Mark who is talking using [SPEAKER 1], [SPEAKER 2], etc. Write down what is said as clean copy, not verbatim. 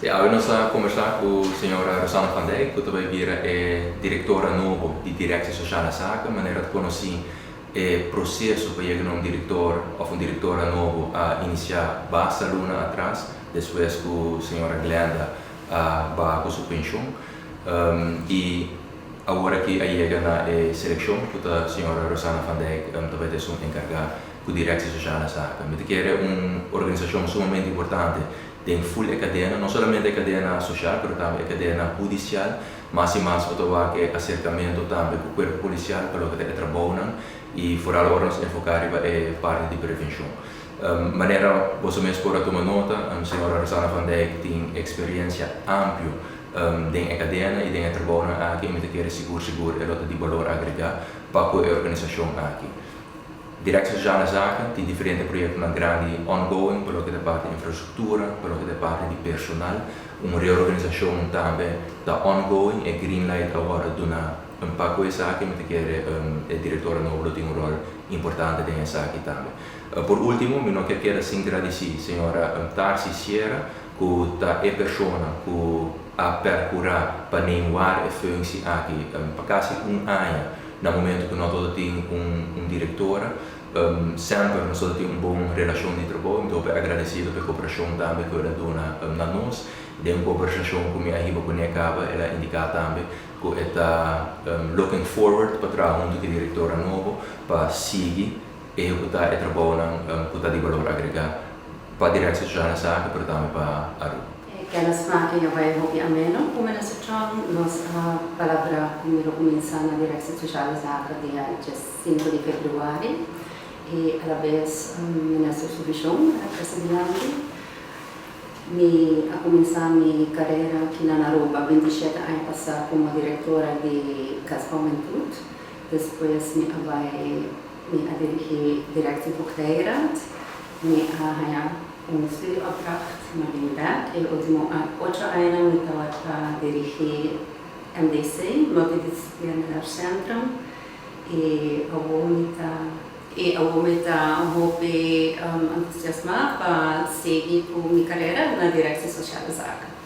[SPEAKER 1] Si, awe nos a kombersá ku señora Rosanna van Dijk, ku ta bai bira e direktora nobo di Directie Sociale Zaken. Manera ta konosí, e proseso pa yega na un direktor òf un direktora nobo a inisiá basta luna atras, despues ku señora Glenda a baha ku su penshon. I awor aki a yega na e selekshon ku ta señora Rosanna van Dijk ta bai ta esun enkargá ku Directie Sociale Zaken. Mi ta kere un organisashon sumamente importante den full e kadena, no solamente e kadena sosial pero tambe e kadena hudisial. Mas i mas bo ta wak e aserkamentu tambe ku kuerpo polisial pa loke ta e trabounan i foral ora nos enfoká riba e parti di prevenshon. Manera boso mes por a tuma nota, señora Rosanna van Dijk tin eksperiensia amplio den e kadena i den e trabounan aki i mi ta kere sigur sigur e lo ta di balor agregá pa ku e organisashon aki. Directie Sociale Zaken tin diferente proyectonan grandi ongoing pa loke ta parti infrastructura, pa loke ta parti di personal. Un reorganisacion tambe ta ongoing, e green light a wordo duna un pa cu esaki, mi ta kere e directora nobo lo tin un rol importante den esaki tambe. Por ultimo mi no kier keda sin gradici señora Tarsi Sierra cu ta e persona cu a percura pa neem waar e functie aki pa casi un aña. Na momento ku no tabata tin un direktora, semper nos tabata tin un bon relashon di trabou. Mi ta hopi agradesido pa e koperashon tambe ku el a duna na nos. Den un kombersashon ku mi a hiba kuné kaba, el a indiká tambe ku e ta looking forward pa traha huntu ku e direktora nobo pa sigui ehekutá e trabounan ku ta di balor agregá pa Directie Sociale Zaken pero tambe pa Aruba.
[SPEAKER 2] E kennismaking a bai hopi ameno ku Minister Chong. Nos a palabrá ku mi lo kuminsá na Directie Sociale Zaken dia 5 di febrüari i alabes Minister su vishon a trese dilanti. Mi a kuminsá mi karera aki na Aruba 27 aña pasá komo direktora di Cas Hubentud. Despues mi a bai mi a dirigí Directie Voogdijraad. Mi a haña un studieopdracht, m'a bin bèk. E último ocho añanan mi tabata dirigí MDC, Multidisciplinair Centrum, i awor mi ta i awor mi ta hopi entusiasmá pa sigui ku mi karera na Directie Sociale Zaken.